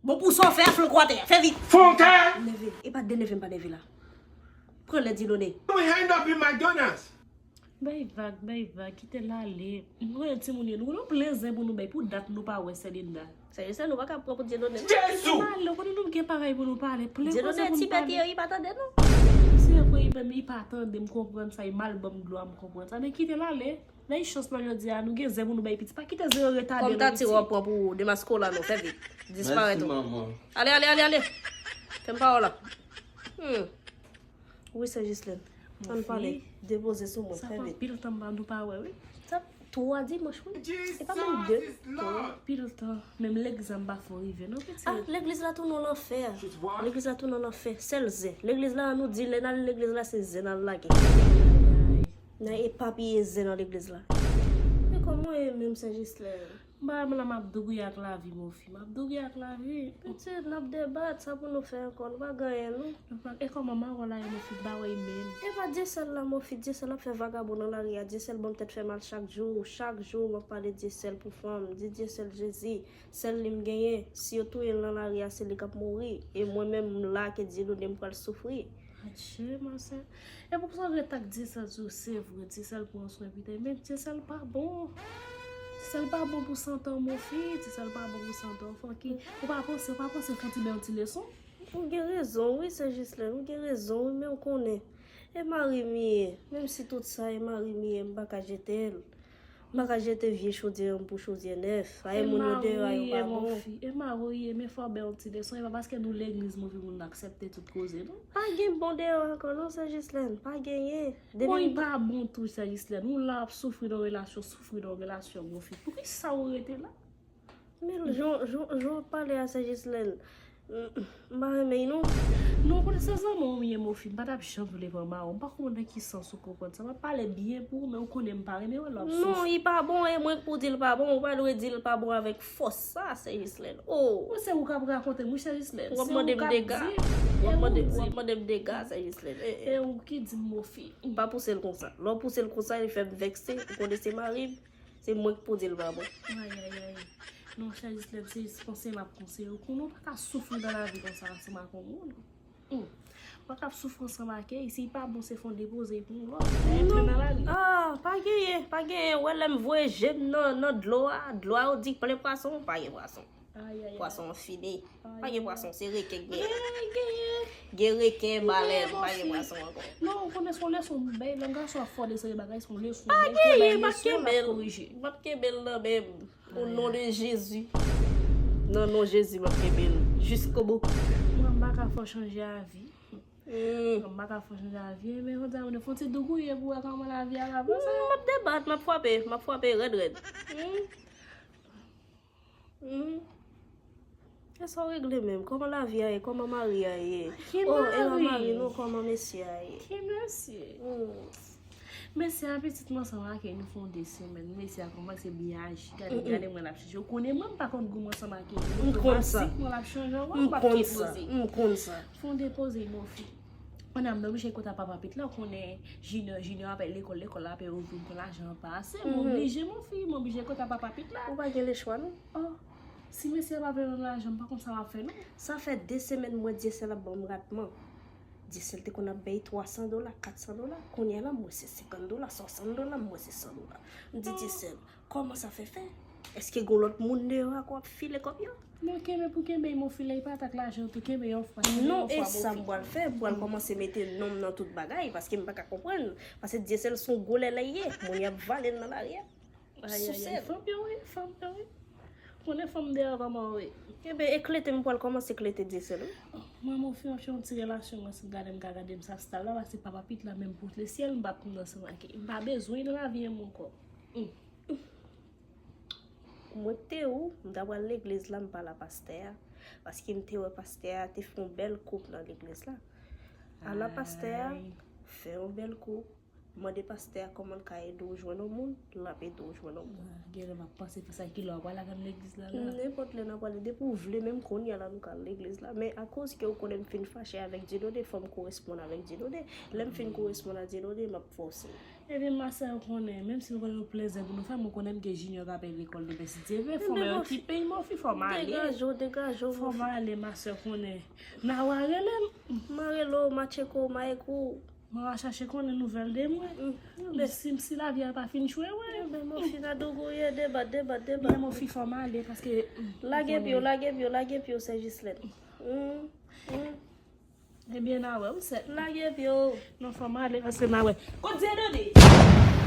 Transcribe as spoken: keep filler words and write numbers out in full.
Bon, pou sa w fè, flank w atè, fè vit. Flank w atè! Neve, e pa de neve m pa neve la. Pran lè Dieudonné. Don't hang up in my donuts. Bay vag, bay vag, kite l ale. Nou konnen timoun yo, nou gen plen zen pou nou bay pou dat nou pa wè Selinda. Sèje sè nou pa ka pran pou Dieudonné. Jesu! Pale, ou konnen nou gen parèy pou nou pale. Plen koze Dieudonné pou ti nou bèt pale. Li pa tande nou. Se vre, li menm li pa tande, m konprann sa, li mal ban m dlo a, m konprann sa. Men kite l ale. Nan chans nan jodi a, nou gen zen pou nou bay piti. Pa kite zen yo retade Kòm nou ta ti piti. Wap pran pou demas kola nou, fè vit. Disparèt ou. Manman. Ale, ale, ale, ale. Fè m pawòl la. Hmm. Wi, sè Jislèn. Ann pale. Depoze sou mwen, Sa fè fè vit. Anpil tan m pa nou pa wè, wi. Sa twa dimanch, wi. E pa menm de. Anpil tan. Menm legliz la m pa fè rive, non, piti. Ah, legliz la tounen lanfè. She's what? Legliz la tounen lanfè. Sèl zen. Legliz la, nou di, lè n al legliz la, se zen n al lage. Nan epapiye zen nan legliz la. Men kòman e menm sè Jislèn? Ba m la m ap dougouye ak lavi, mon fi. M ap dougouye ak lavi. Pitit, n ap debat, sa pou nou fè ankò? Nou pa gen anyen, non. E kòman mawon la ye, mon fi, ba wè menm. E pa Dyesèl la, mon fi, Dyesèl ap fè vagabon nan lari a. Dyesèl ban m tèt fè mal chak jou. Chak jou, m ap pale Dyesèl pou fanm. M di Dyesèl, Jezi, sèl li m genyen. Si yo touye l nan lari a, se li k ap mouri. E mwen menm, m la, ke Dye done m pral soufri. Adje, ma sè. E pou sa w ret ak Dyesèl sou, se vre, Dyesèl pran swen pita, men Dyesèl pa bon. Dyesèl pa bon pou sante w, mon fi, Dyesèl pa bon pou sante w, fòk ki, ou pa panse, ou pa panse fè yon ti bèl ti leson? Ou gen rezon, wi, sè Jislèn, ou gen rezon, wi, men ou konnen. E mari m ye, menm si tout sa, e mari m ye, m pa ka jete l. M pa ka jete vye chodyè an pou chodyè nèf. Ay, moun yo deyò a, yo pa bon. E mari w ye, men fò w bè yon ti leson. E pa paske nou legliz, mon fi, moun aksepte tout koze, non. Pa gen bon deyò ankò, non, sè Jislèn. Pa genyen. Depi Bon, li m- pa bon tou, sè Jislèn. Ou la ap soufri nan relasyon, soufri nan relasyon, mon fi. Poukisa ou rete la? Men jan, jan, jan w pale a sè Jislèn, m pa renmen l non. Non, ou konnen se zanmi w m ye, mon fi. M pa t ap janm vle pran mawon. M pa konprann nan ki sans ou konprann sa. M ap pale byen pou ou, men ou konnen m pa renmen wè lè w ap Non, soufri. Li pa bon, e mwen k pou di l pa bon, ou pa dwe di l pa bon avèk fòs sa, sè Jislèn. Oh! Ou se ou k ap rakonte m, wi, sè Jislèn. W ap Se ou mande m k ap dega. di, W e ap ou mande, di. w ap mande m dega, sè Jislèn. Eh, eh. E ou ki di m, mon fi. Pa pouse l konsa. Lè w pouse l konsa, li fè m vèkse. Ou konnen se mari m. Se mwen k pou di l pa bon. Ay, ay, ay. Non, sè Jislèn, se panse m ap konseye w. Konnen w pa ka soufri nan lavi konsa ansanm ak yon moun. Hmm. Ou pa ka ap soufri ansanm ak li. Si l pa bon, se fon depoze pou yon lòt. Ou antre nan lari. Ah, pa genyen, pa genyen. Wè lè m voye je m nan, nan dlo a, dlo a yo di plen pwason, pa gen pwason. Ay, ay, ay. Pwason an fini. Pa gen pwason, se reken k genyen. Ay, genyen. Gen reken, balèn, Bon, pa gen fi. Pwason ankò. Non, ou konnen se yon leson m bay. Lè gason ap fè w de seri bagay, se yon leson m Pa bay. Fò w bay genyen, m ap leson, l ap kenbe l. korije. M ap kenbe l nan men m. O non de Jezi. Nan non Jezi, m ap kenbe l. Jiskobou. Mwen, m pa ka fè w chanje avi. Mm. Mwen, m pa ka fè w chanje avi. Men, konsa, mwen fè yon ti dougouye pou wè kòman lavi a ap avanse. M ap debat, m ap frape, m ap frape rèd rèd. Mm. Mm. E sa w regle menm? Kòman lavi a ye? Kòman mari a ye? Ki Oh, e la mari? Mari non, kòman mesye a ye? Ki mesye? Mm. Mesye a pitit mwen ansanm ak li, nou fè yon de semèn. Mesye a kòmanse byen aji. Gade, gade mwen l ap chanje. Ou konnen mwen, m pa konn goumen ansanm ak li. M konn sa. Otomatik mwen l ap chanje. M konn sa. M konn sa. Fè yon depoze, mon fi. Mwen, m oblije kote papa pitit la, ou konnen Junior, Junior ap al lekòl, lekòl la ap ouvri, m konn lajan an pa ase. M Mhm. oblije, mon fi, m oblije kote papa pitit la. Ou pa gen lechwa, non? Oh, si mesye a pa vle ban m lajan, m pa konn sa m ap fè, non. Sa fè de semèn mwen Dyesèl ap ban m ratman. Dyesèl te konn ap bay twa san dola, kat san dola. Kounye a la, m wè se senkant dola, swasant dola, m wè se san dola. M di Dyesèl, kòman sa fè fè? Èske gon lòt moun deyò a k ap file kòb yo? Non, kenbe pou kenbe, mon fi, lè y pa t ak lajan tou, kenbe yon fwa, kenbe Non, yon e fwa, sa mon m fi. pral fè, m pral kòmanse mete non m nan tout bagay, paske m pa ka konprann. Paske Dyesèl se yon gwo lèlè ye, moun y ap vale l nan lari a. Ay, ay, ay, Sousèl. Fanm yo, wi, fanm yo, wi. Konnen fanm deyò kòman, wi. Enben, e klete m pral kòmanse klete Dyesèl, wi. Mwen, mon fi, m ap fè yon ti relasyon, mwen, si m gade, m ka gade m sa stal la, paske papa pitit la, menm pou lesyèl, m p ap nan ansanm ak li. M pa bezwen nan lavi an mwen ankò. Mwen te ou, m ta pral legliz la, m pale a pastè a. Paske m te wè pastè a te fè yon bèl koup nan legliz la. Ala pastè a, Ay. Fè yon bèl koup. Mande pastè a kòman l ka ede w jwenn yon moun, l ap ede w jwenn yon moun. Genlè m ap panse pou sa ki lè w pral al legliz la la. Nenpòt lè n ap prale, depi w vle, menm kounye a la nou ka al legliz la. Men akoz ke w konnen m fin fache avèk Dieudonné, fò m koresponn avèk Dieudonné. Lè m fin koresponn ak Dieudonné, m ap fòse. Ebyen, ma sè, ou konnen, menm si nou konnen yon plezè pou nou fè, mwen konnen m gen Junior k ap al lekòl demen, si Dye vle, fò mwen okipe, mwen fi fò m ale. Degaje w, degaje w. Fò m ale, ma sè, konnen. Nawa rele m. M a rele w, m a tcheke w, m a ekri w. Mwen va chache konnen nouvèl de mwen. Si, si lavi a pa fin chwe, wè. Ebyen, mon fi, nan dougouye, debat, debat, debat. Men mon fi fò m ale, paske. Lage pye w, lage pye w, lage pye w, sè Jislèn. Ebyen, n a wè, ou sèt. Lage pye w. Non, fò m ale, paske n a wè. Kot Dieudonné?